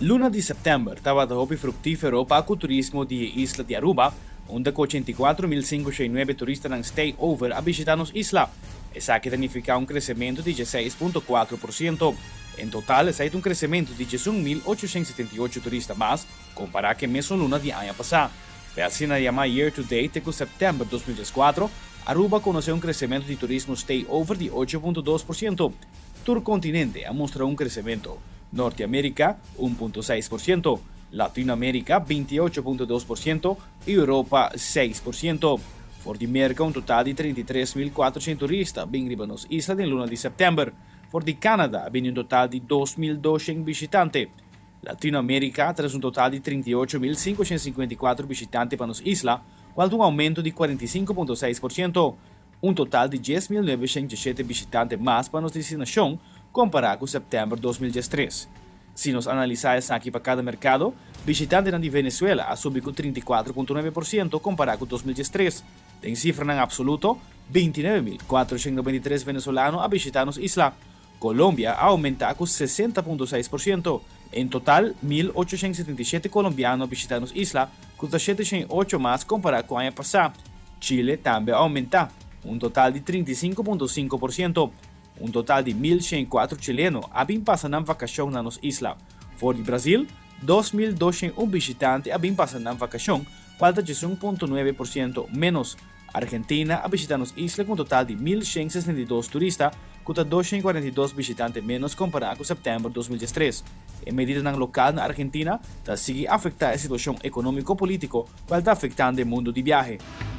Luna di september tabata hopi fructifero pa cu turismo di e isla di Aruba, unda cu 84.509 turistanan stay over a bishita nos isla. Esaki ta nifica un crecemento di 16.4%. En total, esaki ta un crecemento di 11.878 turista mas compara cu e mesun luna di aña pasa. Pe asina yama year to date te cu september 2014, Aruba a conoce un crecemento di turismo stay over di 8.2%. Tur continente a mustra un crecemento. Norte America, 1.6%, Latinoamerica, 28.2% y Europa, 6%. For di Merca, un total di 33.400 turista a bin riba nos isla den luna di september. For di Canada a bini un total di 2.200 bishitante. Latinoamerica a trece un total di 38.554 bishitante pa nos isla, cual ta un aumento di 45.6%. Un total di 10.907 bishitante mas pa nos destinacion compara cu september 2013. Si nos analisa esaki pa cada mercado, bishitantenan di Venezuela a subi cu 34.9% compara cu 2013. Den cifranan absoluto, 29.493 venezolano a bishita nos isla. Colombia a aumenta cu 60.6%. En total, 1.877 colombiano a bishita nos isla, cu ta 708 mas compara cu aña pasa. Chile tambe a aumenta, un total di 35.5%. Un total di 1.104 chileno a bin pasa nan vacacion na nos isla. For di Brasil, 2.201 bishitante a bin pasa nan vacacion, cual ta 11.9% menos. Argentina a bishita nos isla cu un total di 1.162 turista, cu ta 242 bishitante menos compara cu september 2013. E medidanan local na Argentina ta sigui afecta e situacion economico-politico, cual ta afectando e mundo di biahe.